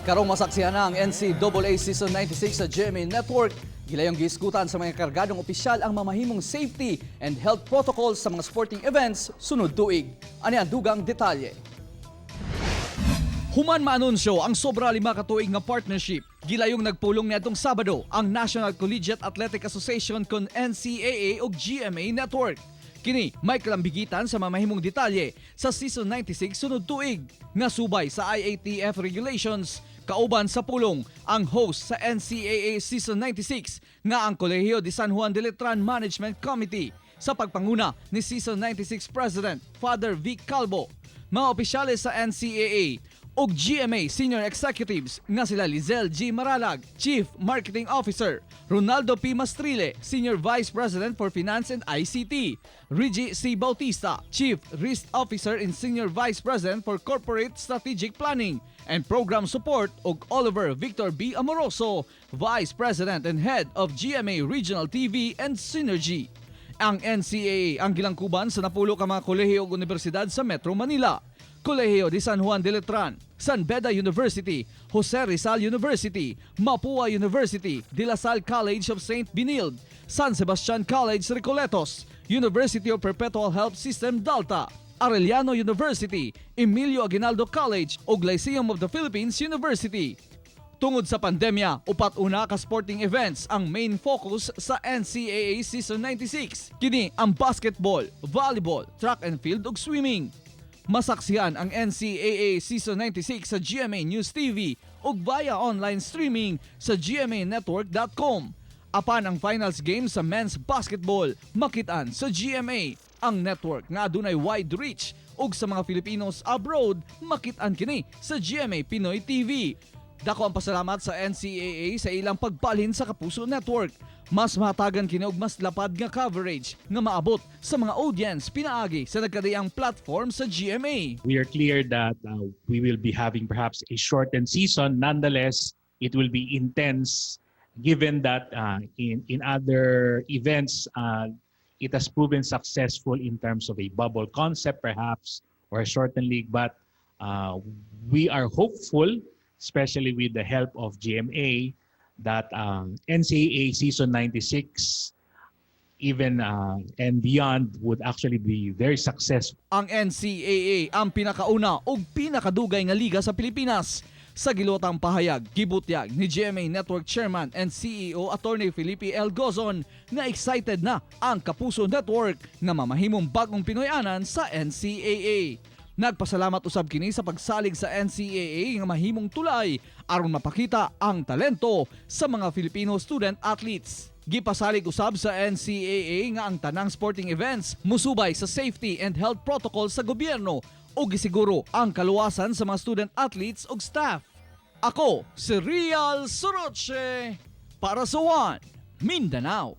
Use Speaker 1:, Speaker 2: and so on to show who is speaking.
Speaker 1: Karong masaksihan na ang NCAA Season 96 sa GMA Network. Gilayong gihisgutan sa mga kargadong opisyal ang mamahimong safety and health protocols sa mga sporting events sunod tuig. Ani ang dugang detalye. Human maanunsyo ang sobra 5 ka tuig nga partnership, gilayong nagpulong niadtong Sabado ang National Collegiate Athletic Association kon NCAA ug GMA Network. Kini may kalambigitan sa mamahimong detalye sa Season 96 sunod tuig nga subay sa IATF regulations. Kauban sa pulong ang host sa NCAA Season 96 nga ang Kolehiyo de San Juan de Letran Management Committee sa pagpanguna ni Season 96 President Father Vic Calvo, mga opisyales sa NCAA ug GMA Senior Executives nga sila Lizelle G. Maralag, Chief Marketing Officer, Ronaldo P. Mastrile, Senior Vice President for Finance and ICT, Reggie C. Bautista, Chief Risk Officer and Senior Vice President for Corporate Strategic Planning and Program Support, ug Oliver Victor B. Amoroso, Vice President and Head of GMA Regional TV and Synergy. Ang NCAA ang gilangkuban sa 10 ka mga kolehiyo ug universidad sa Metro Manila: Kolehiyo de San Juan de Letran, San Beda University, Jose Rizal University, Mapua University, De La Salle College of St. Benilde, San Sebastian College Recoletos, University of Perpetual Help System Delta, Arellano University, Emilio Aguinaldo College ug Lyceum of the Philippines University. Tungod sa pandemya, upat una ka sporting events ang main focus sa NCAA Season 96. Kini ang basketball, volleyball, track and field ug swimming. Masaksihan ang NCAA Season 96 sa GMA News TV ug via online streaming sa gmanetwork.com. Apan ang finals game sa men's basketball makitaan sa GMA, ang network nga adunay wide reach, ug sa mga Filipinos abroad makitaan kini sa GMA Pinoy TV. Dako ang pasalamat sa NCAA sa ilang pagbalhin sa Kapuso Network. Mas mahatagan kini og mas lapad nga coverage nga maabot sa mga audience pinaagi sa nagkadaiyang platform sa GMA.
Speaker 2: We are clear that we will be having perhaps a shortened season. Nonetheless, it will be intense given that in other events, it has proven successful in terms of a bubble concept perhaps or a shortened league. But we are hopeful, especially with the help of GMA, that NCAA Season 96 even and beyond would actually be very successful.
Speaker 1: Ang NCAA ang pinakauna ug pinakadugay nga liga sa Pilipinas. Sa gilotang pahayag, gibutyag ni GMA Network Chairman and CEO Attorney Felipe L. Gozon nga excited na ang Kapuso Network nga mamahimong bagong Pinoyanan sa NCAA. Nagpasalamat usab kini sa pagsalig sa NCAA nga mahimong tulay aron mapakita ang talento sa mga Filipino student athletes. Gipasalig usab sa NCAA nga ang tanang sporting events musubay sa safety and health protocols sa gobyerno ug gisiguro ang kaluwasan sa mga student athletes ug staff. Ako si Real Soroche para sa One Mindanao.